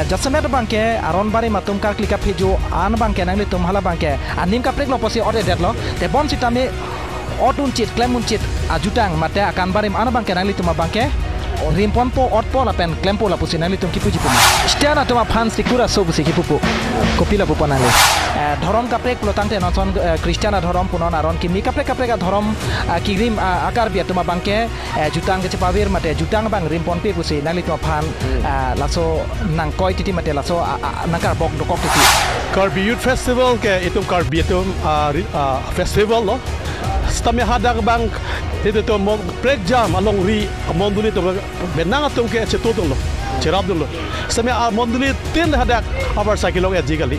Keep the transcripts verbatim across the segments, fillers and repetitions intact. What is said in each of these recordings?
Jasemet abangke aron barim atum karkli kaphejo an abangke nanglitum hala abangke anim kaprek lo pusi ot-edetlo. Tebon sitame ot unchit, klem unchit ajutang mate akan barim an abangke nanglitum abangke rimponpo, otpo lapen klempo lapusi nanglitum kipuji pu ma? Christian atum aphan sikur aso pusi kipupo. Kopi lapupo nangli? Eh, dhorom kaprek pulo tangte non ason, eh, Christian adhorom punon, aron kimi kaprek kaprek adhorom, ah, kirim, ah, a-Karbi atum abangke, eh, jutang kachepavir mate jutang abang rimponpe pusi nanglitum aphan, ah, laso nangkoi titi mate laso, ah, ah, nangkarbok dokok titi. Karbi Youth Festival ke itum Karbi atum, ah, ri-, ah, festival lo. Sitame hadak abang itum mon prekjam alongri mondoli atum, benang atum ke chetodunlo, cherapdunlo. Sitame amondoli tin hadak abar sakilong eji kali.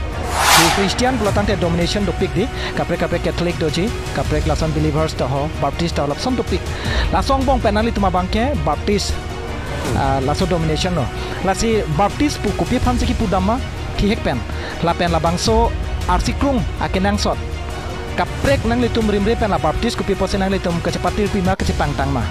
Christian pulo tangte domination dopik di, kaprek kaprek Catholic doji, kaprek lason believers taho, Baptist taho, lapuson dopik. Laso angbong pen nanglitum abangke Baptist, ah, laso domination lo. Lasi Baptist pu kopi aphansi kipudam ma, thihek pen. Lapen labangso arsikrung akenangsot kaprek nanglitum rimre pen la Baptist kopi pusi nanglitum kachepatirpi ma, kachepangtang ma?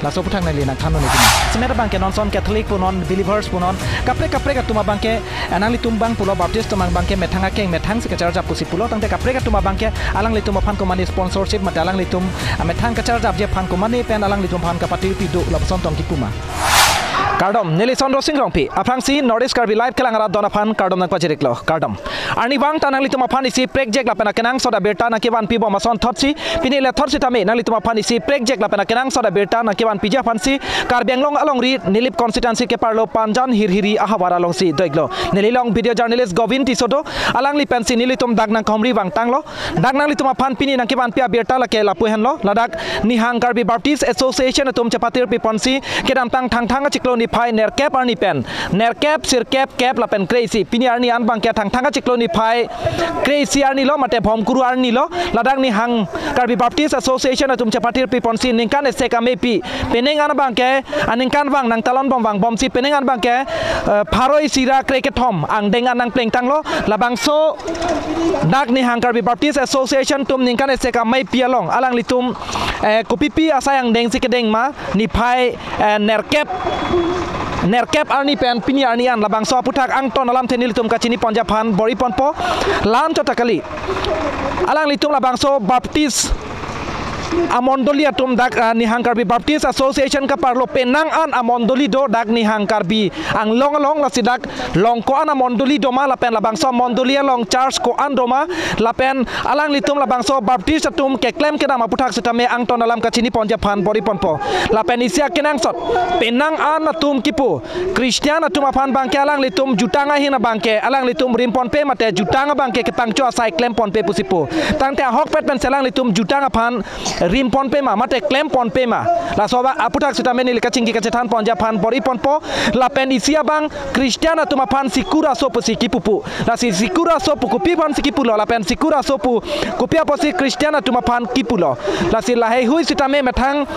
Laso aputhak nangli nangthannon nangji. Jasemet abangke non ason Catholic punon, believers punon, kaprek kaprek atum abangke, eh, nanglitum abang pulo Baptist atum abangke methang akeng methangsi kacharjap pusi pulo, tangte kaprek atum abangke alanglitum aphan komane sponsorship mate alanglitum, ah, methang kacharjapji aphan komane pen alanglitum aphan kapatirpi do, lapuson tong kipu ma? Kardom, neli Sondro Sing Rongpi, aphrangsi North East Karbi Live kelang arat don aphan kardom nangpajir-iklo, kardom. Arnivang ta nanglitum aphan isi prekjak lapen akenangsot abirta nangkevanpi bom ason thotsi, pini lethot sitame nanglitum aphan isi prekjak lapen akenangsot abirta nangkevanpiji aphansi Karbi Anglong alongri Nilip constituency keparlo Panjan Hirhiri ahavar alongsi do-iklo. Neli along video journalist Govin Tisso do, alangli pensi nelitum dak nangkehumri vangtanglo. Dak nanglitum aphan pini nangkevanpi abirta lake lapu henlo, ladak Nihang Karbi Baptist Association atum chepatirpi ponsi kedamtang Thangthang achiklo niphai nerkep arni pen nerkep, sirkep, kep lapen kre-isi, pini arni an abangke Thangthang achiklo niphai kre-isi arni lo mate Bhomkuru arni lo, ladak Nihang Karbi Baptist Association atum chepatirpi ponsi ningkan esek ameipi penang an abangke, aningkanvang nangtalon bom vangbomsi penang an abangke, eh, pharo isi ra kre kethom angdeng an nangplengtanglo. Labangso dak Nihang Karbi Baptist Association atum ningkan esek ameipi along alanglitum, eh, kopipi asai angdengsi kedeng ma, niphai, eh, nerkep, nerkep arni pen pini arni an, labangso aputhak angton alamthe nelitum kachiniponji aphan bor-iponpo. La-anchot ta kali, alanglitum labangso Baptist amondoli atum dak, ah, Nihang Karbi Baptist Association keparlo penang an amondoli do dak Nihang Karbi Anglong along, lasi dak long ko-an amondoli do ma lapen labangso amondoli along church ko-an do ma lapen alanglitum labangso Baptist atum keklem kedam aputhak sitame angton alam kachiniponji aphan bor-iponpo. Lapen isi akenangsot penang an atum kipu Christian atum aphan abangke alanglitum jutang ahin abangke alanglitum rimponpe mate jutang abangke kepangcho asai klemponpe pusi pu. Tangte ahokpet pensi alanglitum jutang aphan rimponpe ma mate klemponpe ma? Laso abang aputhak sitame neli kachingki kachethanponji aphan bor-iponpo. Lapen isi abang Christian atum aphan sikur aso pusi kipupo. Lasi sikur aso pu kopi aphansi kipulo lapen sikur aso pu kopi apotsi Christian atum aphan kipulo? Lasi laheihui sitame methang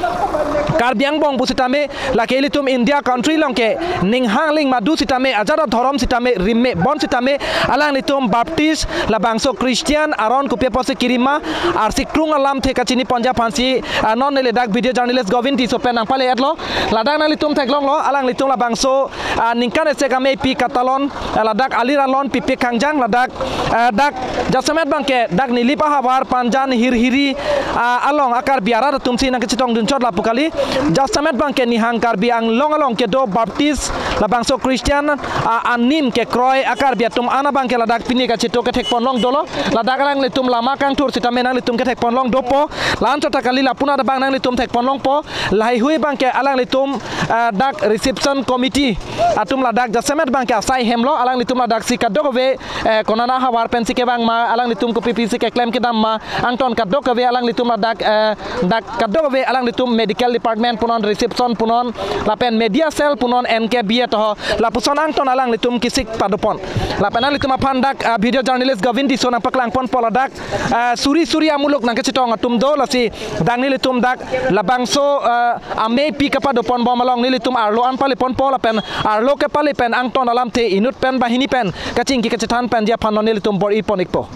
Karbi angbong pusitame, lake ilitum India country along ke ning hang ling madu sitame, ajat adhorom sitame, rimme bon sitame, alanglitum Baptist, labangso Christian aron kopi apotsi kirim ma, arsikrung alamthe kachiniponji aphansi, ah, non neli dak video journalist Govin Tisso pen nangpale-etlo. Ladak nanglitum theklonglo, alanglitum labangso, ah, ningkan esek ameipi katalon, ah, ladak alir alon pipik kangjang, ladak, ah, dak jasemet abangke dak Nilip ahavar Panjan Hirhiri, ah, along a-Karbi arat atumsi nangkachetongdunchot lapu kali. Jasemet abangke Nihang Karbi Anglong along kedo Baptist labangso Christian, ah, anim kekroi a-Karbi atum an abangke ladak pini kacheto kethekponlong dolo. Ladak alanglitum lama kangthur sitame nanglitum kethekponlong dopo. La-anchot ta kali, lapu-an abang nanglitum thekponlongpo. Laheihui abangke alanglitum, ah, dak reception committee atum ladak jasemet abangke asai hemlo, alanglitum ladaksi kadokave, eh, konana havar pensi kevang ma, alanglitum kopipisi keklem kedam ma, angton kadokave alanglitum ladak, eh, dak kadokave alanglitum medical department punon, reception punon, lapen media cell punon, N K B A toho, lapuson angton alanglitum kesik padopon. Lapen alanglitum aphan dak, ah, video journalist Govin Tisso nangpaklangponpo, ladak, ah, suri suri amuluk nangkachetong atum do, lasi dak nelitum dak labangso, ah, ameipi kapadopon bom along nelitum arlo an paleponpo lapen arlo kepale pen angton alamthe inut pen banghini pen kachingki kachethanponji aphan non nelitum bor-iponikpo.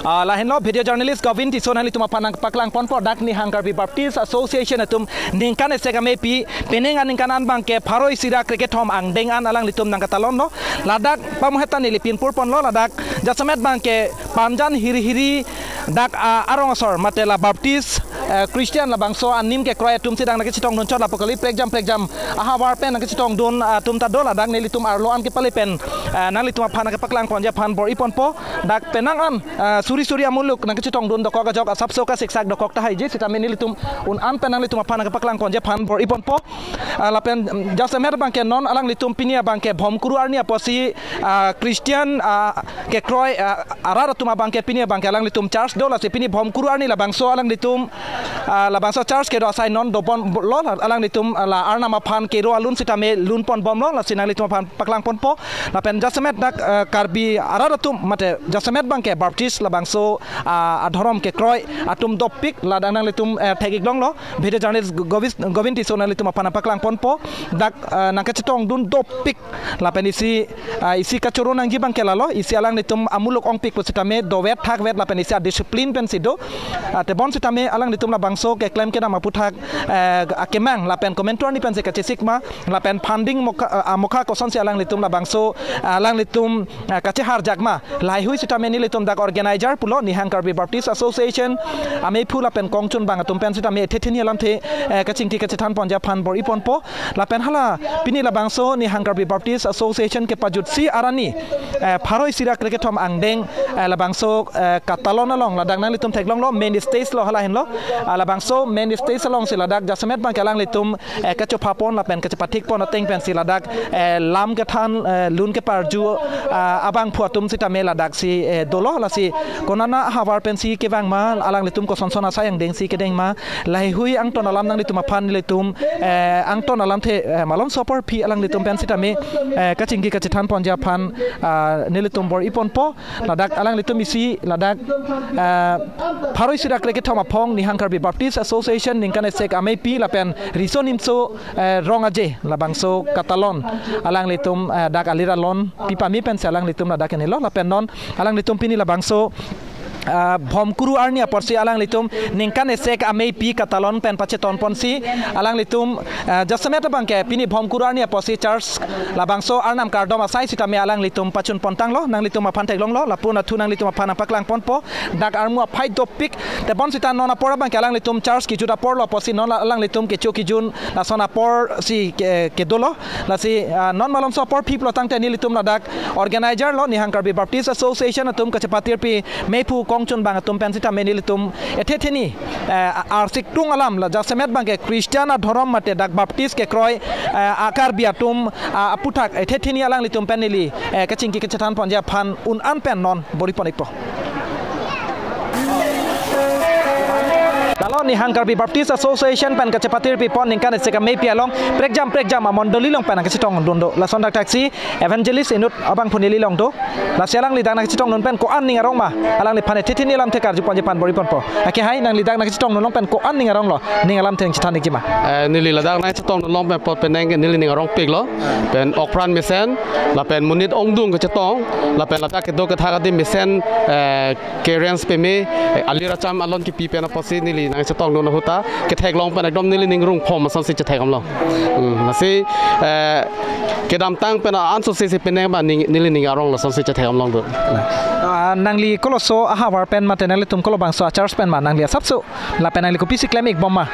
Ah, lahenlo video journalist Govin Tisso nanglitum aphan nangpaklang ponpo, dak Nihang Karbi Baptist Association atum ningkan esek ameipi, penang aningkan an abangke pharo isi ra krekethom angdeng an alanglitum nangkatalonlo. Ladak pamohetan neli pinpur ponlo, ladak jasemet abangke Panjan Hirihiri dak, ah, arong asor mate la Baptist, eh, Christian labangso anim kekroi atum si dak nangkachetongdun chot, lapu kali prekjam prekjam ahavar pen nangkachetongdun, ah, atum ta do. Ladak nelitum arlo an kepale pen, ah, nanglitum aphan nangkepaklang ponji aphan bor-i ponpo. Dak penang an, ah, suri suri amuluk nangkachetongdun dokok ajok, asapso kasiksak dokok tahai ji, sitame nelitum un an pen nanglitum aphan nangkepaklang ponji aphan bor-i ponpo. Ah, lapen, mm, jasemet abangke non alanglitum pini abangke Bhomkuru arni apotsi, ah, Christian, ah, kekroi, ah, arat atum abangke pini abangke alanglitum church do, lasi pini Bhomkuru arni labangso alanglitum, ah, labangso church kedo asai non dobomlo, alanglitum, ah, la Arnam aphan kero alun sitame lun ponbomlo, lasi nanglitum aphan paklang ponpo. Lapen jasemet dak, ah, Karbi arat atum mate jasemet abangke Baptist labangso, ah, adhorom kekroi atum dopik ladak nanglitum, eh, thek-iklonglo. Video journalist Govis-, Govin Tisso nanglitum aphan nangpaklang ponpo. Dak, eh, nangkachetongdun dopik. Lapen isi, eh, isi kachoro nangji abangke lalo, isi alanglitum amuluk ongpik pusitame dovet thakvet lapen isi a-discipline pensi do. Ah, tebon sitame alanglitum labangso keklem kedam aputhak, eh, akemang lapen komantu arni pensi kachesik ma, lapen funding mokha, eh, amokha kosonsi alanglitum labangso, eh, alanglitum, eh, kacheharjak ma. Laheihui sitame nelitum dak organizer pulo Nihang Karbi Baptist Association ameiphu lapen kongchunbang atum pen sitame ethe theni alamthe, eh, kachingki kachethan ponji aphan bor-i ponpo. Lapen hala pini labangso Nihang Karbi Baptist Association kepajutsi arni, eh, pharo isi ra krekethom angdeng, eh, labangso, eh, katalon along ladak nanglitum theklonglo, main stage lo hala henlo. Ah, labangso main stage alongsi ladak jasemet abangke alanglitum, eh, kachopha pon lapen kachepathik pon ateng pensi ladak, eh, lam kethan, eh, lun keparju, ah, abangphu atum sitame ladaksi, eh, dolo, lasi konana ahavar pensi kevang ma, alanglitum kosonson asai angdengsi kedeng ma, laheihui angton alam nanglitum aphan nelitum, eh, angton alamthe, eh, malomso apor aphi alanglitum pen sitame, eh, kachingki kachethan ponji aphan, ah, nelitum bor-i ponpo. Ladak alanglitum isi ladak, eh, pharo isi ra krekethom aphong Nihang Karbi Baptist Association ningkan esek ameipi lapen riso nimso, eh, rong aje labangso katalon alanglitum, eh, dak alir alon pipame pensi alanglitum ladak kenelo. Lapen non alanglitum pini labangso, ah, Bhomkuru arni apotsi alanglitum ningkan esek ameipi katalon pen pacheton ponsi alanglitum, ah, jasemet abangke pini Bhomkuru arni apotsi church labangso Arnam kardom asai sitame alanglitum pachun pontanglo, nanglitum aphan theklonglo, lapu nathu nanglitum aphan nangpaklang ponpo. Dak armu aphai dopik, tebon sita non apor abangke alanglitum church kejut aporlo apotsi non la-, alanglitum kecho kejun lason aporsi ke-, kedolo. Lasi, ah, non malomso apor aphi pulo tangte nelitum ladak organizer lo Nihang Karbi Baptist Association atum kachepatirpi meiphu kongchunbang atum pen sitame nelitum ethe theni, eh, arsik tung alam la jasemet abangke Christian adhorom mate dak Baptist kekroi, eh, a-Karbi atum, ah, aputhak ethe theni alanglitum pen neli, eh, kachingki kachethan ponji aphan un an pen non bor-i pon-ikpo. Lalo Nihang Karbi Baptist Association pen kachepatirpi pon ningkan esek ameipi along prekjam prekjam amondoli along pen nangkachetongdun do. Lason dak thaksi evangelist inut abangphu neli along do. Lasi alangli dak nangchetongdun pen ko-an ning arong ma, alangliphan ethe theni alamthe karju ponji aphan bor-i ponpo. Ake hai, nangli dak nangchetongdun along pen ko-an ning aronglo, ning alamthe nangchethan-ikji ma? Eh, neli ladak nangchetongdun along pen apot penang ke neli ning arongpiklo. Pen okpran mesen, lapen monit ongdung kachetong, lapen ladak kedo kethak adim mesen, eh, ke-arrange peme, eh, alir acham alon kipi pen apotsi neli nangchetongdun ahut ta ketheklong pen ekdom neli ning rungphom asonsi chetheklonglo. Hmm, lasi, eh, kedamtang pen ansose si penang ba ning, neli ning arong lasonsi chetheklong do. Ah, nangli koloso ahavar pen mate nanglitum kolobangso a-church pen ma, nangli asapso lapen nangli kopisi klem-ikbom ma,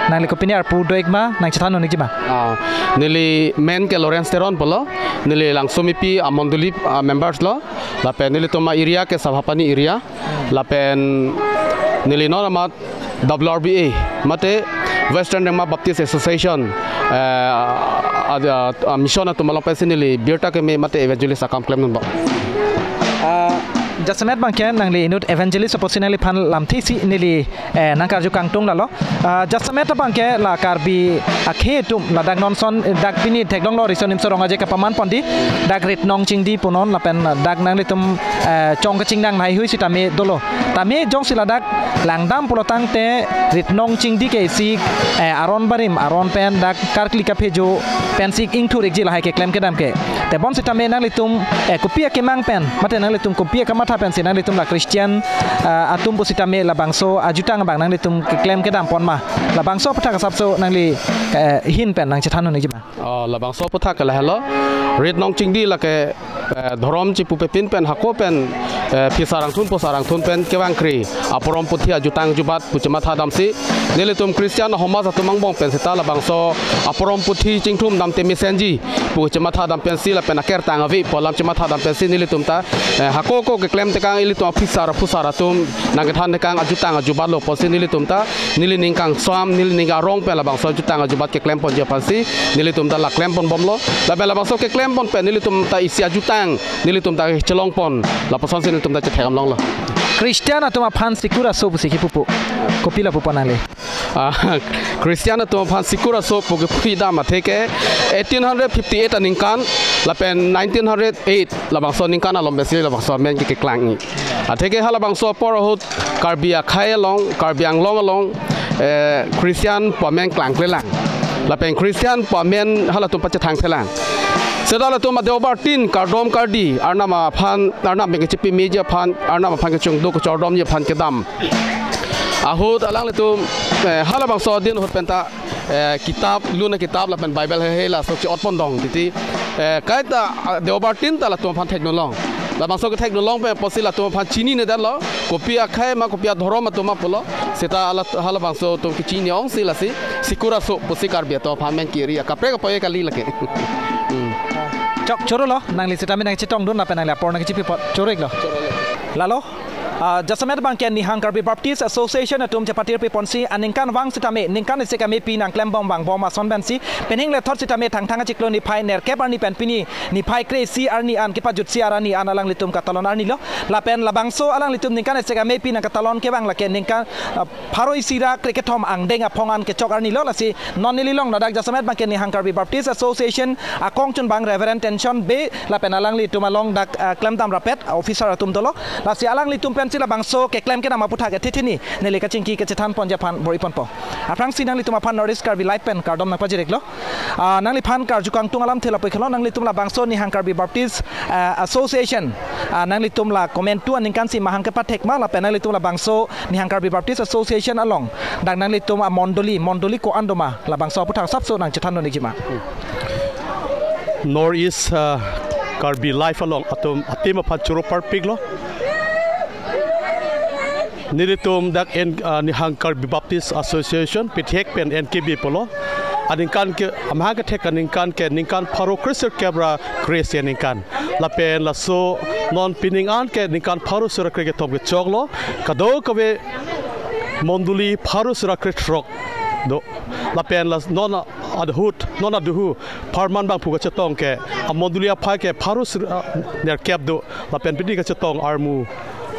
nangli kopine arpu do-ik ma, nangchethan-un-ikji ma? Ah, neli men ke Lawrence Teron pulo, neli Langsomipi amondoli, ah, members lo, lapen nelitum a-area ke Sabhapani area, lapen neli non amat W R B A mate Western Rengma Baptist Association, eh, a, a, a, mission atum along pensi neli birta keme mate evangelist akam klemdunbom. Ah, jasemet abangke nangli inut evangelist apotsi nangliphan lamthe isi neli, eh, nangkarju kangtung lalo. Ah, jasemet abangke la Karbi akhei atum ladak nonson dak pini theklonglo riso nimso rong aje kapaman ponji, dak ritnong chingdi punon lapen dak nanglitum, eh, chong kachingnang laheihui sitame dolo. Tame jongsi ladak langdam pulo tangte ritnong chingdi ke isi, eh, aron barim aron pen dak karkli kaphejo pensi ingthur-ikji lahai keklem kedam ke. Tebon sitame nanglitum, eh, kopi akemang pen mate nanglitum kopi akamatha pensi nanglitum la Christian, ah, atum pusitame labangso ajutang abang nanglitum keklem kedam pon ma? Labangso aputhak asapso nangli, eh, ahin pen nangchethan un-eji ma? Oh, labangso aputhak ke lahelo. Rit Nong Chingdi lake, eh, dhorom chipupepin pen hako pen, eh, phisarangthun posarangthun pen kevangkri aporom puthi ajutang ajubat pu chematha damsi, nelitum Christian ahomaj atum angbong pen seta labangso aporom puthi chingthum dam te mesenji pu chematha dam pensi lapen akertang ave pu alam chematha dam pensi nelitum ta, eh, hako ko keklem tekang ilitum aphisar aphusar atum nangkethan tekang ajutang ajubat lo pusi nelitum ta neli ning kangsam neli ning arong pen labangso ajutang ajubat keklem ponji aphansi nelitum ta la klem pon bomlo. Lapen labangso keklem pon pen nelitum ta isi ajutang nelitum ta chelong pon lapusonsi nelitum ta chethekdam longlo. Christian atum aphan sikur aso pusi kipu pu, kopi la pupo nangli? Ah, Christian atum aphan sikur aso pu kepu dam atheke eighteen hundred fifty-eight aningkan lapen nineteen hundred eight labangso aningkan alom pensi labangso amen ke keklang-i. Atheke halabangso apor ahut Karbi akhei along, Karbi Anglong along, eh, Christian pu amen klangklelang. Lapen Christian pu amen halatum pachethangthelang. Seta latum adeobar tin kardom kardi, Arnam aphan, Arnam pen kechipi meji aphan, Arnam aphan kechungduk kechordomji aphan kedam ahut alanglitum, eh, halabangso adin ahut penta, eh, kitap, lun akitap lapen Bible heihei laso chi-ot pon dong titi. Eh, kaita, ah, deobar tin ta latum aphan thekdun long. Labangso kethekdun long pen pusi latum aphan chinine detlo. Kopi akhei ma kopi adhorom atum ma pulo. Seta hala, halabangso atum kechini ongsi lasi sikur aso pusi Karbi atum aphan men kiri. Kaprek apoye kali lake. Hmm. Chok choro lo, nangli sitame nangchetongdun lapen nangli apor nangchipi apot. Choro-iklo. Lalo, ah, jasemet abangke Nihang Karbi Baptist Association atum chepatir pi ponsi aningkanvang sitame ningkan isi kami pi nangklem bom vangbom ason pensi penang lethot sitame Thangthang achiklo niphai nerkep arni pen pini niphai kre-isi arni an kepajutsi arni an alanglitum katalon arnilo. Lapen labangso alanglitum ningkan isi kami pi nangkatalon kevang lake ningkan, ah, pharo isi ra krekethom angdeng aphong an kechok arnilo. Lasi non neli long ladak jasemet abangke Nihang Karbi Baptist Association akongchunbang Reverend Tension Bey lapen alanglitum along dak, ah, klemdam rapet officer atum dolo. Lasi alanglitum pensi labangso keklem kedam aputhak ethe thini neli kachingki kachethan ponji aphan bor-i ponpo. Aphrangsi nanglitum aphan North East Karbi Live pen kardom nangpajir-iklo. Ah, nangliphan karju kangtung alamthe lapu-iklo, nanglitum labangso Nihang Karbi Baptist, ah, Association, ah, nanglitum la komantu aningkansi mahang kepathek ma lapen nanglitum labangso Nihang Karbi Baptist Association along dak nanglitum amondoli, mondoli ko-an doma labangso aputhak asapso nangchethandun-ikji ma? North East, ah, Karbi Live along atum atim aphan choro parpiklo. Nelitum dak en, ah, Nihang Karbi Baptist Association pithek pen N K B pulo. Aningkan ke, amahang kethek aningkan ke ningkan pharo kre-sirkep ra kre-isi aningkan. Lapen laso non pining an ke ningkan pharo isi ra krekethom kechoklo. Kadokave mondoli pharo isi ra krethrok do. Lapen las non adhut, non aduhu pharman bangphu kachetong ke amondoli aphai ke pharo isi ra, ah, nerkep do. Lapen pini kachetong armu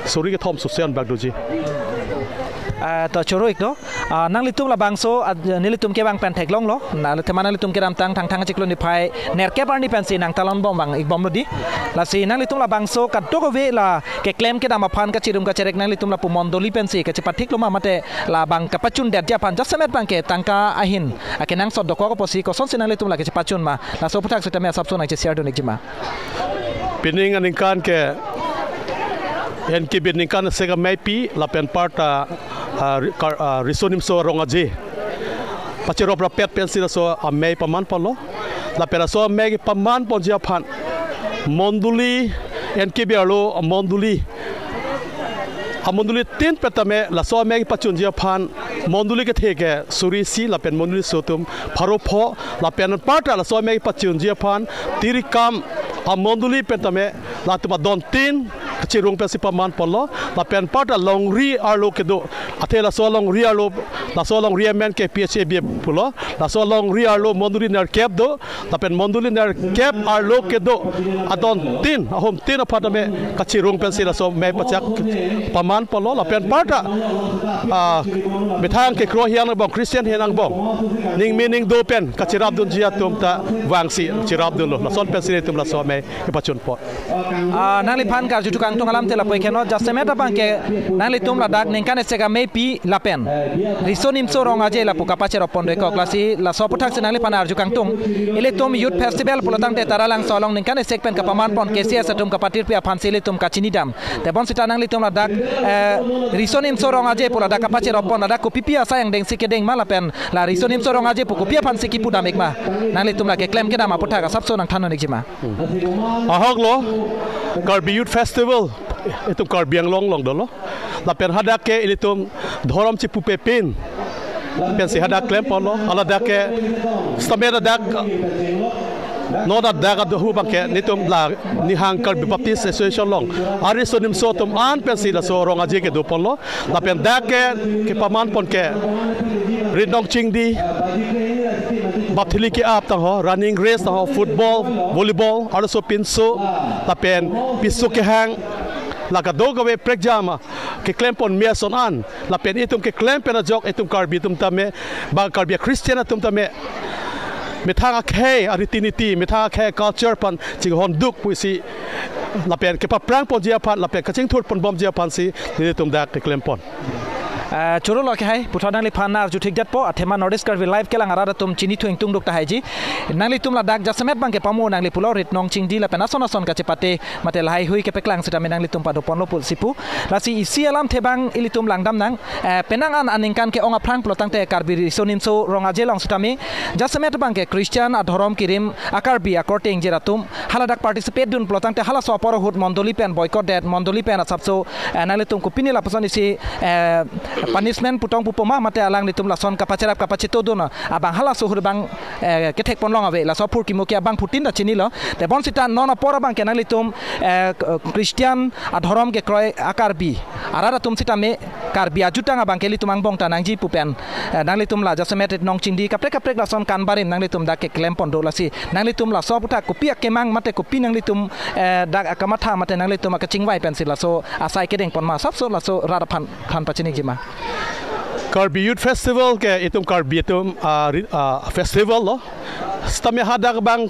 suri kethom susen bak doji. Ah, to choro-iklo. Ah, nanglitum labangso, ah, nelitum kevang pen theklonglo. Na, tema nanglitum kedamtang Thangthang achiklo niphai nerkep arni pensi nangtalon bom vang-ik bomlo di. Lasi nanglitum labangso kadokave la keklem kedam aphan kachirum kacherek nanglitum lapu mondoli pensi kachepathiklo ma mate labang kapachundetji aphan jasemet abangke tangka ahin akenangsot dokok apotsi kosonsi nanglitum la kachepachun ma? Laso aputhak sitame asapso nangche-share dun-ikji ma? Pining aningkan ke N K B ningkan isi kami pi lapen parta, ah, ri-, kar-, ah, riso nimso arong aje pacherop rapet pensi laso amei paman ponlo. Lapen laso amei kepaman ponji aphan mondoli N K B arlo mondoli amondoli tin petame laso amei kepachunji aphan mondoli kethe ke suri isi lapen mondoli so atum pharo pho lapen parta laso amei kepachunji aphan Tirikam amondoli petame latum adon tin kachirung pensi paman ponlo. Lapen parta longri arlo kedo, athe laso longri arlo, laso longri amen ke P H A B pulo. Laso longri arlo mondoli nerkep do. Lapen mondoli nerkep arlo kedo adon tin, ahum tin aphan tame kachirung pensi laso amei pachak paman ponlo. Lapen parta, ah, methang kekro hiang angbong, Christian hiang angbong, ningme ningdo pen kachirapdunji atum ta vangsi chirapdunlo. Lason pensi nelitum laso amei kepachun pon. Ah, nangliphan karjuthuk kangtung alamthe lapu-ik henlo, jasemet abangke nanglitum ladak ningkan isi kami pi lapen riso Nimso Rong Aje lapu kapacherop pon do-ik kok, lasi laso aputhaksi nangliphan arju kangtung. Ilitum Youth Festival pulotangte Taralangso along ningkan isi pen kapaman pon K C S atum kapatirpi aphansi ilitum kachinidam. Tebon sita nanglitum ladak, eh, Riso Nimso Rong Aje pu ladak kapacherop pon, ladak kopipi asai angdengsi kedeng ma lapen la Riso Nimso Rong Aje pu kopi aphansi kipu dam-ik ma? Nanglitum la keklem kedam aputhak asapso nangthan-ikji ma? Ahok lo, Karbi Youth Festival itum Karbi Anglong along dolo. Lapen hadak ke ilitum dhorom chipupe pen pensi hadak klem ponlo. Hala dak ke stamera dak, non dak adohu abang ke nelitum la nihang Karbi Baptist Association along Riso Nimso atum an pensi laso Rong Aje kedo ponlo. Lapen dak ke kepaman pon ke ritnong chingdi, bap thili ke-ap tangho, running race tangho, football, volleyball, arloso pinso, lapen piso kehang, la kadokave prekjam keklem pon me ason an, lapen itum keklem pen ajok itum Karbi atum tame, ba Karbi a-Christian atum tame, methang akhei ariti niti, methang akhei culture aphan chinghonduk pusi, lapen kepaphrang ponji aphan, lapen kachingthur ponbomji aphansi nelitum dak keklem pon. Eh, choro lo ke hai, puthot nangliphan arju thikjatpo, athema North East Karbi Live kelang arat atum chinithu ingtungduk tahaiji. Nanglitum ladak jasemet abang ke pamo nangli pulo ritnong chingdi lapen ason ason kachepate, mate lahaihui kepeklang sitame nanglitum pado ponlo pusi pu. Lasi isi alamthe abang ilitum langdam nang, eh, penang an aningkan ke-ong aphrang pulotangte Karbi Riso Nimso Rong Aje along sitame, jasemet abang ke Christian adhorom kirim a-Karbi akorte ingjir atum haladak participate dun pulotangte halaso apor ahut mondoli pen boycott det, mondoli pen asapso, eh, nanglitum kopine lapuson isi, eh, punishment putong pupo ma, mate alanglitum lason kapacherap kapacheto dun abang halaso ahut abang, eh, kethek ponlong ave, laso aphurkimo ke abangphutin ta chinilo. Tebon sita non apor abang ke nanglitum, eh, Christian adhorom kekroi a-Karbi arat atum sitame Karbi ajutang abang ke ilitum angbong ta nangji pu pen, eh, nanglitum la jasemet ritnong chingdi kaprek kaprek lason kan barim nanglitum dak keklem pon do, lasi nanglitum laso aputhak kopi akemang mate kopi nanglitum, eh, dak akamatha mate nanglitum akachingvai pensi laso asai kedeng pon ma, asapso laso rat aphan than pachini-ikji ma? Karbi Youth Festival ke itum Karbi atum, ah, ri-, ah, festival lo. Sitame hadak abang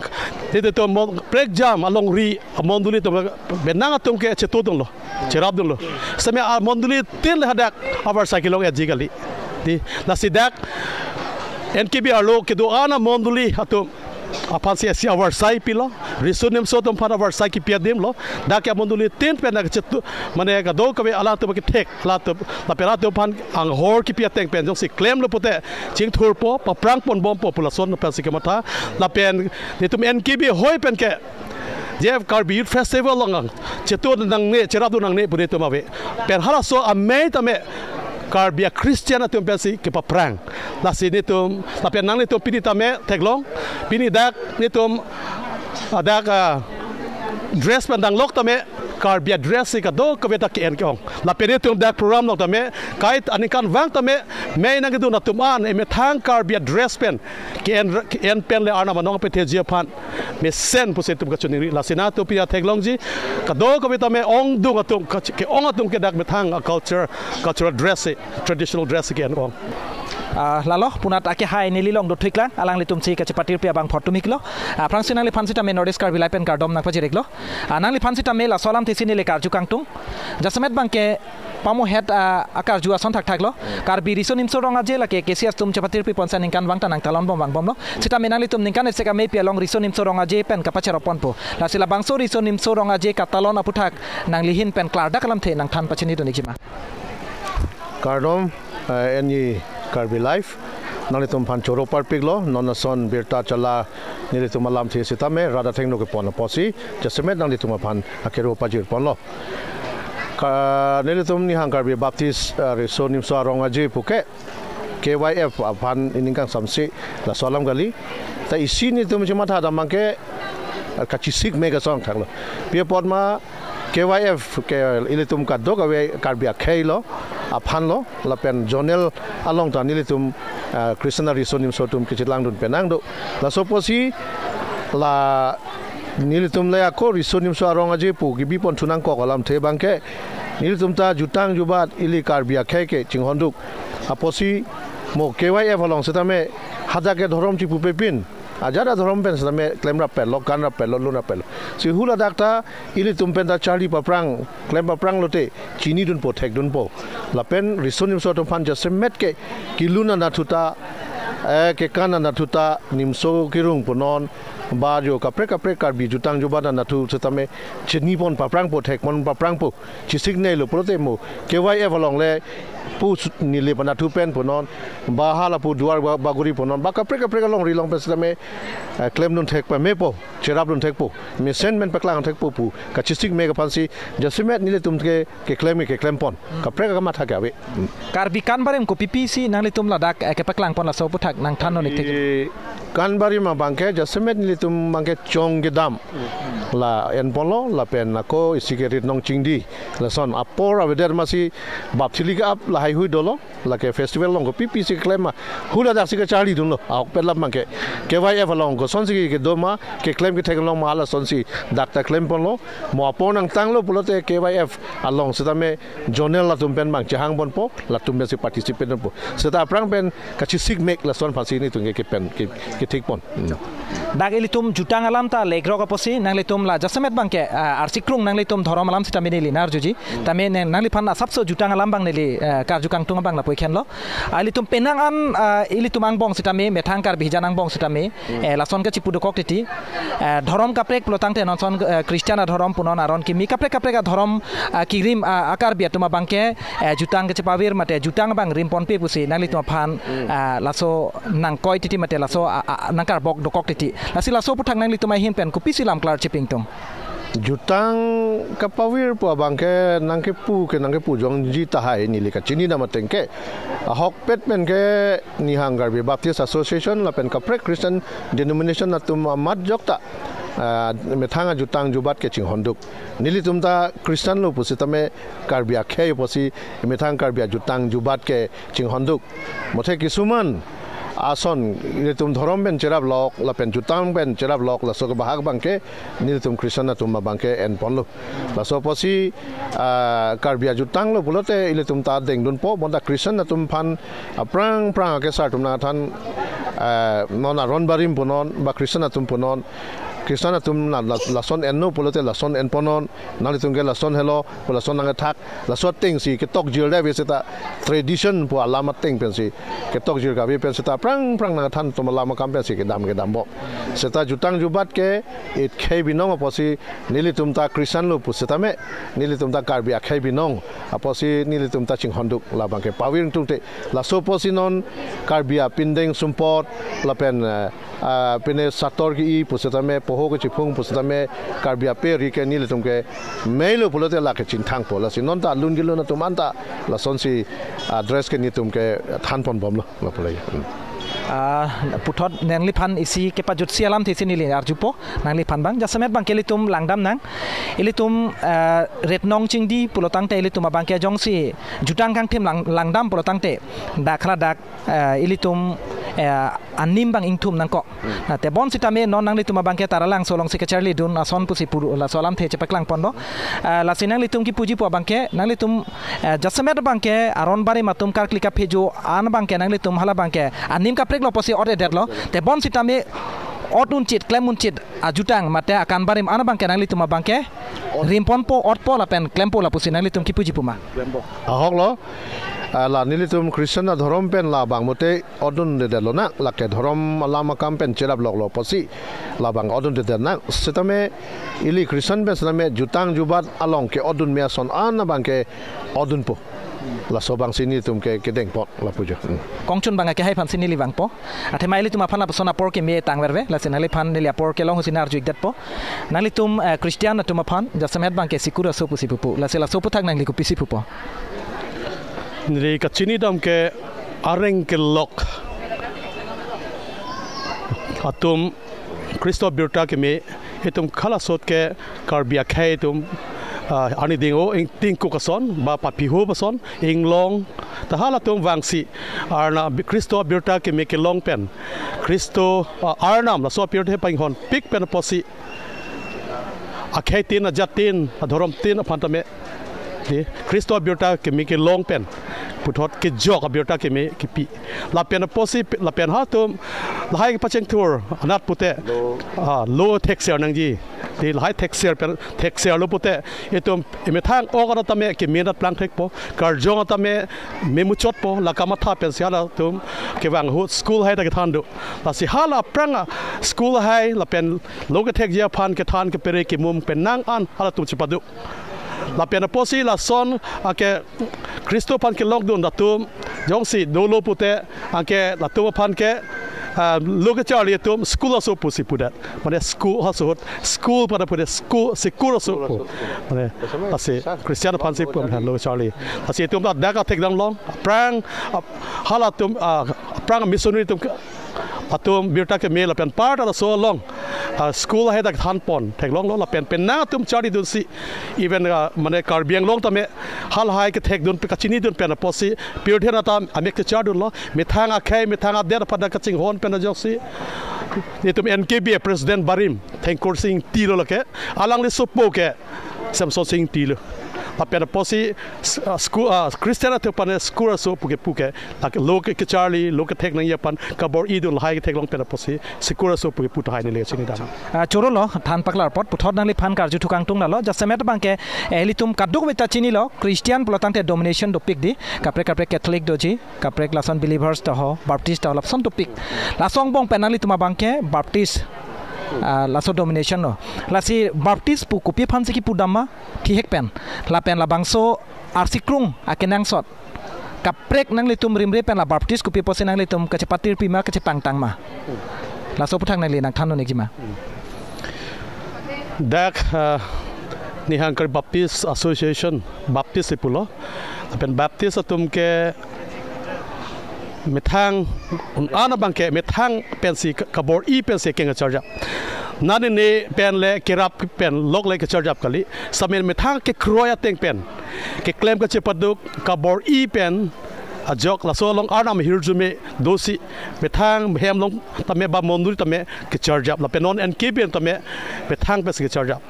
nelitum mon-, prekjam alongri mondoli atum, penang atum ke cheto dunlo, cherap dunlo. Sitame amondoli tin le hadak avarsai kelong-etji kali. Di, lasi dak N K B arlo kedo-an amondoli atum aphansi isi avarsai pilo, Riso Nimso atum aphan avarsai kipi adim lo. Dak ke amondoli tin pen dak chetu, mane kadokave alangtum kethek, latum, lapen latum aphan anghor kipi ateng pen jongsi klemlo pute chingthurpo, paphrang ponbompo pu lason pensi kematha. Lapen nelitum N K B hoi pen ke J F Karbi Youth Festival along chetu nangne, cherap dun nangne pu nelitum ave. Pen halaso amei tame Karbi a-Christian atum pensi kepaphrang. Lasi nelitum, lapen nanglitum pini tame theklong, pini dak nelitum, ah, dak, ah, dress pen danglok tame Karbi a-dress si kadokave ta ke-en ke-ong. Lapen nelitum dak program along tame, kai aningkanvang tame mei nangkedun atum an emethang Karbi a-dress pen ke-en, ke-en pen le Arnam anong petheji aphan mesen pusi nelitum kachiningri. Lasi nangtum pini theklongji, kadokave tame ongdung atum, ke-, ke-ong atum ke dak methang a-culture, cultural dress si, traditional dress si ke-en ong. Ah, lalo, punat akehai neli along dothiklang, alanglitumsi kachepatirpi abang photumiklo. Ah, aphrangsi nangliphan sitame North East Karbi Live pen kardom nangpajir-iklo. Ah, nangliphan sitame laso alamthe si neli karju kangtung. Jasemet abang ke pamohet, ah, akarju ason thakthaklo. Karbi Riso Nimso Rong Aje lake K C S atum chepatirpi ponsi aningkanvang ta nangtalon bom vangbomlo. Sitame nanglitum ningkan isi ameipi along Riso Nimso Rong Aje pen kapacherop ponpo. Lasi labangso Riso Nimso Rong Aje katalon aputhak nanglihin pen klardak alamthe nangthan pachini dun-ikji ma? Kardom, eh, N E Karbi Live. Nanglitum aphan choro parpiklo, non ason birta chala nelitum alamthe sitame, rat athengno kepon apotsi, jasemet nanglitum aphan akero pajir ponlo. Ka, nelitum nihang Karbi Baptist, eh, Riso Nimso Arong Aje puke, K Y F aphan ining kangsamse laso alam kali. Ta isi nelitum chematha damang ke, eh, kachisik me kasong thanglo. Pi apot ma K Y F ke ilitum kadokave Karbi akhei lo, aphan lo, lapen zonal along ta nelitum, eh, Christian Riso Nimso atum kechelangdun penang do. Laso apotsi la nelitum le ako Riso Nimso Arong Aje pu kebi pon thu nangkok alamthe abang ke, nelitum ta jutang jubat ili Karbi akhei ke chinghonduk apotsi mo K Y F along sitame hadak ke dhorom chipupe pin, Ajat adhorom pen sitame klemrap pelo, ganrap pelo, lunrap pelo. Si hula dak ta ilitum pen ta charli paprang, klem paprang lote, chinidunpo, thekdunpo. Lapen riso nimso atum aphan jasemet ke kelun anatthu ta, eh, kekan anatthu ta, nimso kerung punon, ba jo kaprek kaprek Karbi jutang jubat anatthu sitame chinipon paprangpo, thekpon paprangpo. Chesik nelo pulote mo K Y F along le pu su-, nilip anatthu pen punon, ba hala pu Duar Ba-, Bagori punon, ba kaprek kaprek alongri along pen sitame, eh, klemdun thek pamepo, cherapdun thekpo, mesen men paklang thekpo pu kachesik mek aphansi jasemet nelitum ke keklem keklempon. Kaprek akamatha ke ave. Karbi Kan Barim kopi pisi nanglitum ladak, eh, kepaklangpon laso aputhak nangthannon ik thek. Karbi Kan Barim abangke jasemet nelitum abangke chong kedam la enponlo, lapen ako isi ke Rit Nong Chingdi, lason apor avedet masi bap thili ke-ap lahaihui dolo, lake festival along kopi pisi keklem ma hula daksi kacharlidunlo, ahokpet lam abangke K Y F along kosonsi kedo ma, keklem kethek along ma lasonsi dak ta klemponlo. Mo apor nangtanglo pulote K Y F along sitame zonal atum pen abang chehangponpo, latum pensi participate ponpo. Seta aphrang pen kachesik mek lason aphansi nelitum ke kepen ke, kethekpon. Hmm. Dak ilitum jutang alam ta legrok apotsi nanglitum la jasemet abangke, ah, arsikrung nanglitum dhorom alam sitame neli nangarjuji. Tame ne, nangliphan asapso jutang alam abang neli, eh, karju kangtung abang lapu-ik henlo. Ah, ilitum penang an, ah, ilitum angbong sitame, methang Karbi hijan angbong sitame, eh, lason kachipu dokok titi. Eh, dhorom kaprek pulotangte non ason, eh, Christian adhorom punon, aron kimi kaprek kaprek adhorom, ah, kirim, ah, a-Karbi atum abangke, eh, jutang kachepavir mate jutang abang rimponpe pusi nanglitum aphan, ah, laso nangkoi titi mate laso, ah, ah, nangkarbok dokok titi. Lasi laso aputhak nanglitum ahin pen kopisi lam klar chipingtung? Jutang kapavir pu abangke nangkepu ke nangkepu jongji tahai, neli kachinidam ateng ke. Ahokpet pen ke Nihang Karbi Baptist Association lapen kaprek Christian denomination atum amat jokta, ah, methang ajutang jubat ke chinghonduk. Nelitum ta Christian lo pusitame Karbi akhei apotsi methang Karbi ajutang jubat ke chinghonduk. Mothe kisuman ason nelitum dhorom pen cheraplok lapen jutang pen cheraplok, laso kebahak abangke nelitum Christian atum abangke enponlo. Laso apotsi, ah, Karbi ajutang lo pulote ilitum ta dengdunpo, bonta Christian atum aphan aphrang phrang akesar atum nangthan, ah, non aron barim punon, ba Christian atum punon, Christian atum na la-, lason enno pulote lason enponnon, nanglitum ke lason helo, pu lason nangkethak, laso atengsi ketokjir dave seta tradition pu alam ateng pensi ketokjir kave pen seta aphrang phrang nangthan atum alam akam pensi kedam kedampo. Seta jutang jubat ke it khei binong apotsi nelitum ta Christian lo pusitame nelitum ta Karbi akhei binong apotsi nelitum ta chinghonduk labangke pavir tungte. Laso apotsi non Karbi apindeng sumpot lapen, eh, ah, pine sator ke-i pusitame, poho kechiphung pusitame, Karbi ape ri ke nelitum ke meilo pulote lake chingthangpo, lasi non ta lun kelun atum anta lasonsi address ke nelitum ke thanponbomlo, lapu lagi. Hmm. Ah, puthot nangliphan isi kepajutsi alamthe si neli arjupo, nangliphan abang, jasemet abangke ilitum langdam nang, ilitum, ah, Rit Nong Chingdi pulotangte ilitum abangke jongsi jutang kangthim lang, langdam pulotangte, dak hala dak, eh, ilitum, eh, anim abang ingthum nangkok. Hmm. Na tebon sitame non nanglitum abangke Taralangso alongsi kacharlidun ason pusi puru laso alamthe chepaklangponlo. Eh, lasi nanglitum kipuji pu abangke, nanglitum, eh, jasemet abangke aron barim atum karkli kaphejo an abangke nanglitum hala abangke anim kapreklo apotsi ot-edetlo. Tebon sitame ot unchit, klem unchit ajutang mate akan barim an abangke nanglitum abangke rimponpo, otpo lapen klempo lapusi nanglitum kipuji pu ma? Ahoklo, ah, la nelitum Christian adhorom pen labang mate otdundedetlo nang, lake dhorom alam akam pen cheraploklo apotsi labang otdundedet nang. Sitame ili Christian pen sitame jutang jubat along ke-otdun me ason an abangke otdunpo. Laso abangsi nelitum ke kedengpon lapu jo. Hmm. Kongchun abang akehai aphansi neli vangpo. Athema ilitum aphan lapuson apor keme tangverve, lasi nangliphan neli apor kelong husi nangarju-ikdetpo. Nanglitum, eh, Christian atum aphan jasemet abangke sikur aso pusi pupo, lasi laso aputhak nangli kopisi pupo? Neli kachinidam ke areng kelok atum Khristo abirta keme, itum hala asot ke Karbi akhei atum, ah, arni ding-o, ingtingkuk ason, ba papihup ason, inglong, ta halatum vangsi, Arnam, Khristo abirta keme kelong pen, Khristo, ah, Arnam, laso apirthe panghonpik pen apotsi, akheitin, ajattin, adhoromtin aphan tame, di, Khristo abirta keme kelong pen, puthot kejok abirta keme kipi. Lapen apotsi, lapen halatum lahai pachengthur anat pute, lo, ah, lo thekser nangji. Te lahai thekser pen, thekserlo pute itum emethang ok arat tame kemenat plangthekpo, karjong arat tame memuchotpo, la kamatha pensi halatum kevang ahut school hai ta kethan do. Lasi hala aphrang a-school hai lapen lo kethekji aphan kethan kepere kemum penang an halatum chepado. Lapen apotsi lason ake Khristo aphan kelongdun atum jongsi dolo pute, anke latum aphan ke, ah, lo kecharli atum school aso pusi pudet. Mane school aso ahut, school pada pudet, school, school aso pu. Mane, lasi Christian aphansi pu lo kecharli. Lasi itum ta dak athekdam along, aphrang, ap-, halatum, ah, aphrang missionary atum ke, atum birta keme lapen apar ta laso along, ah, school hai ta thanpon theklonglo lapen penang atum charlidunsi, even, ah, mane Karbi Anglong tame halahai kethekdun pe kachinidun pen apotsi pirthe atum amek kechardunlo, methang akhei methang adet apada kachinghon pen ajoksi itum N K B A president barim Thengkur Sing Ingti lo lake, alangli sopo ke Samson Sing Ingti lo. Lapen apotsi s-, ah, school, ah, Christian atum aphan school aso puke puke, lake lo ke kecharli, lo kethek nangji aphan kabor-idun lahai ketheklong pen apotsi school aso puke pu tahai neli chinidam. Ah, chorolo, than paklar apot, puthot nangliphan karju thukang tung nalo, jasemet abangke, eh, ilitum kadokave ta chinilo, Christian pulo tangte domination dopik di, kaprek kaprek Catholic doji, kaprek lason believers ta ho, Baptist ta ho, lapuson dopik. Laso angbong pen nanglitum abangke Baptist, ah, laso domination lo. Lasi Baptist pu kopi aphansi kipudam ma, thihek pen. Lapen labangso arsikrung akenangsot kaprek nanglitum rimre pen la Baptist kopi apotsi nanglitum kachepatirpi ma, kachepangtang ma. Laso aphuthak nangli nangthan un-ekji ma. Dak, ah, Nihang Karbi Baptist Association, Baptist si pulo. Lapen Baptist atum ke methang, un-an abangke methang pensi ka-, kabor-i pensi keng kacharjap. Nanine pen le kerap pen lok le kacharjap kali. Seta methang kekroi ateng pen keklem kachepaduk kabor-i pen ajok laso along Arnam ahirjume dosi methang hem along tame ba mondoli tame kacharjap lapen non N K B A tame methang pensi kacharjap.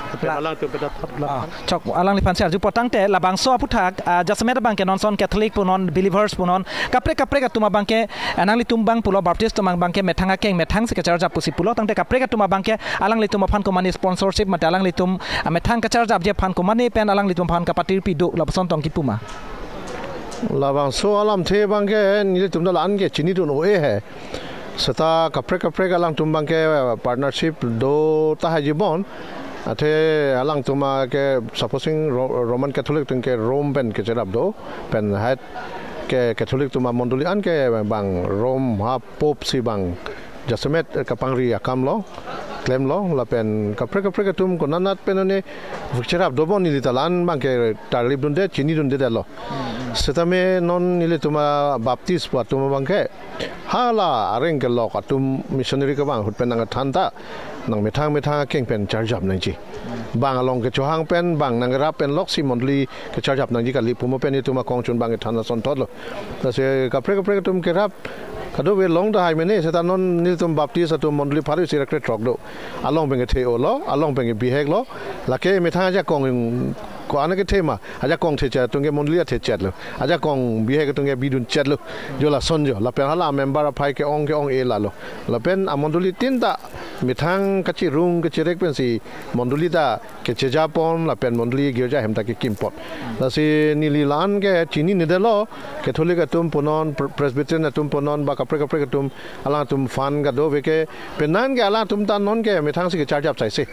Lapen la- alangtum pen ta thap la- Ah, chok, alangliphansi arju apot tangte labangso aphuthak, ah, jasemet abangke non ason Catholic punon, believers punon, kaprek kaprek atum abangke, ah, nanglitum abang pulo Baptist atum abangke methang akeng methangsi kacharjap pusi pulo, tangte kaprek atum abangke alanglitum aphan komane sponsorship mate alanglitum, ah, methang kacharjapji aphan komane pen alanglitum aphan kapatirpi do, lapuson tong kipu ma. Labangso alamthe abangke nelitum ta la-an ke chinidun un-e he. Seta kaprek kaprek alangtum abangke, eh, partnership do tahai jibon. Athe alangtum ke supposing Ro-, Roman Catholic atum ke Rome pen kecherap do. Pen hai ke Catholic atum amondoli an ke bang Rome ha Pope si bang jasemet, eh, kapangri akam lo, klemlo, lapen kaprek kaprek atum konanat pen one cherap dobon neli ta la-an abangke tarlipdunde, chinidundedetlo. Setame non nelitum a-Baptist pu atum abangke hala areng kelok atum missionary kevang ahut pen nangthan ta nang methang methang akeng pen charjap nangji. Bang along kechohang pen, bang nangrap pen loksi mondoli kacharjap nangji kali pu mo pen itum akong chun bang kethan asonthotlo. Lasi kaprek kaprek atum kerap kadokave long tahai mene, seta non nelitum Baptist atum mondoli pharo isi ra krethrok do. Along pen kethe-olo, along pen kebiheklo, lake methang ajakong ko-an kethe ma, ajakong thechet atum ke mondoli athechetlo, ajakong bihek atum ke bidunchetlo, jo lason jo, lapen hala member aphai ke-ong ke-ong-e lalo, lapen amondoli tin ta methang kachirung kachirek pensi mondoli ta kechejapon lapen mondoli girja hem ta kekimpot. Lasi neli la-an ke chininedetlo, Catholic atum punon, Pre-, Presbyterian atum punon, ba kaprek kaprek atum, alangtum fund kadokave ke, penang ke alangtum ta non ke methangsi kecharjap saise.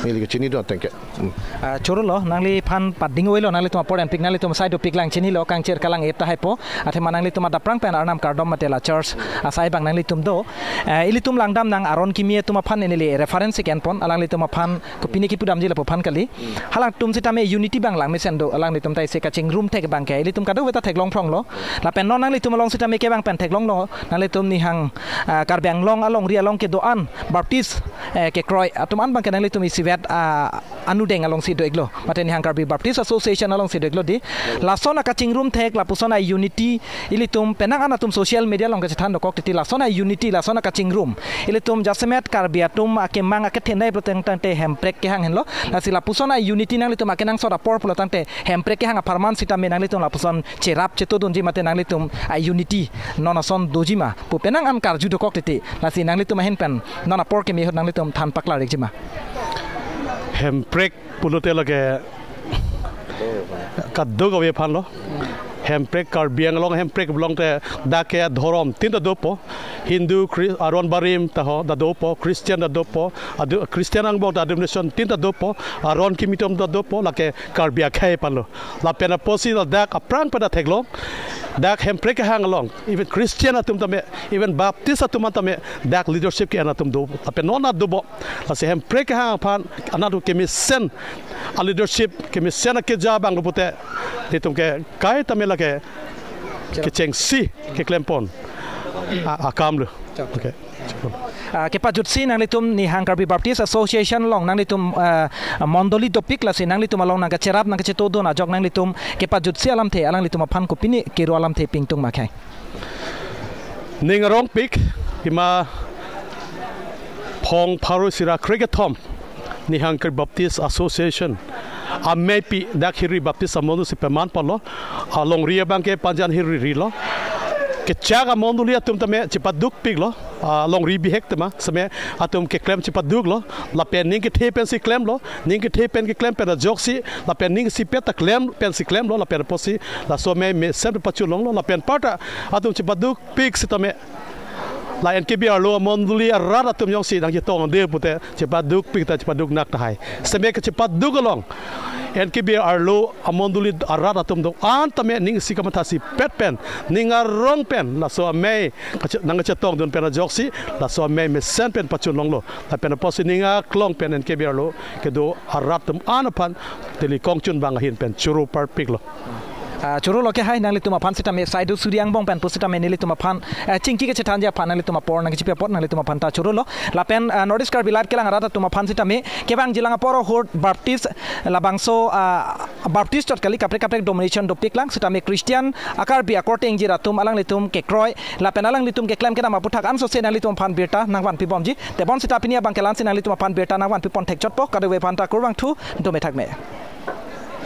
Neli kechinidun ateng ke. Hmm. Ah, chorolo, nangliphan pading oilo, nanglitum apor enpik, nanglitum asai dopik lang chinilo, kangchir kalang-ep tahai po, athema nanglitum adap aphrang pen Arnam kardom mate la church asai abang nanglitum do. Eh, ilitum langdamnang aron kimi atum aphan neli reference si kenpon, alanglitum aphan kopine kipudamji lapu aphan kali. Halangtum sitame unity abang lang mesen do, alanglitum ta isi kachingrum thek abangke, ilitum kadokave ta theklong phronglo. Lapen non nanglitum along sitame kevang pen theklonglo, nanglitum Nihang, ah, Karbi Anglong alongri along kedo-an Baptist eh, kekroi atum an abangke nanglitum isivet, ah, anudeng alongsi do-iklo, mate Nihang Karbi Baptist Association alongsi do-iklo di. Lason akachingrum thek lapuson a-unity ilitum penang an atum social media along kachethan dokok titi, lason a-unity, lason akachingrum ilitum jasemet Karbi atum akemang akethenei pulo tangte Hemprek kehang henlo. Lasi lapuson a-unity nanglitum akenangsot apor pulo tangte Hemprek kehang apharman sitame nanglitum lapuson cherap chetodunji mate nanglitum a-unity non ason doji ma pu penang an karju dokok titi. Lasi nanglitum ahin pen non apor keme ahut nanglitum than paklar-ikji ma? Hemprek pulote lake kadokave aphanlo. Hemprek, Karbi Anglong Hemprek pulote dak ke dhorom tinta dopo. Hindu, Chri-, aron barim ta ho ta dopo, Christian ta dopo, adu-, Christian angbong ta denomination tinta dopo, aron kimi atum ta dopo, lake Karbi akhei aphanlo. Lapen apotsi ladak aphrang pen ta theklong, dak Hemprek kehang along, even Christian atum tame, even Baptist atum an tame, dak leadership ke-en atum do, lapen non ta dopo. Lasi Hemprek kehang aphan anat atum kemesen a-leadership, kemesen akeja abang pute, itum ke kaitame lake kechengsi keklempon a, akamlo. Okay. Ah, kepajutsi nanglitum Nihang Karbi Baptist Association along nanglitum, ah, mondoli dopik, lasi nanglitum along nangkacherap nangkachetodun ajok nanglitum kepajutsi alamthe alanglitum aphan kopine kero alamthe pingtung ma khei? Ning arongpik, kima phong pharo isi ra krekethom Nihang Karbi Baptist Association ameipi dak Hirri Baptist amondoli si peman ponlo. Alongri abangke Panjan Hirri rilo. Kechak amondoli atum tame chepadukpiklo. Alongri bihek tema seme atum keklem chepaduklo. Lapen ning kethe pensi klemlo. Ning kethe pen keklem pen ajoksi, lapen ning isipet ta klem pensi klemlo, lapen apotsi laso amei mesen pachun longlo, lapen aparta atum chepadukpik sitame la N K B arlo amondoli arat atum jongsi nangchetongde pute chepadukpik ta chepaduk nak tahai. Seme kechepaduk along N K B arlo amondoli arat atum do-an tame ning isi kamatha isipet pen, ning arong pen laso amei kache-, nangkachetongdun pen ajoksi laso amei mesen pen pachun longlo. Lapen apotsi ning aklong pen N K B arlo kedo arat atum an aphan Delhi kongchun abang ahin pen choro parpiklo. Ah, chorolo ke hai, nanglitum aphan sitame sai do suri angbong pen pusitame nelitum aphan, eh, chingki kachethanji aphan nanglitum apor nangkechipi apot nanglitum aphan ta chorolo. Lapen, ah, North East Karbi Live kelang arat atum aphan sitame kevangjilang apor ahut Baptist labangso, ah, Baptist chot kali, kaprek kaprek denomination dopiklang, sitame Christian a-Karbi akorte ingjir atum alanglitum kekroi lapen alanglitum keklem kedam aputhak ansose nanglitum aphan birta nangvanpibomji. Tebon sita pini abangke la-ansi nanglitum aphan birta nangvanpipon thekchotpo, kadokave aphan ta kurvangthu, dome thakme.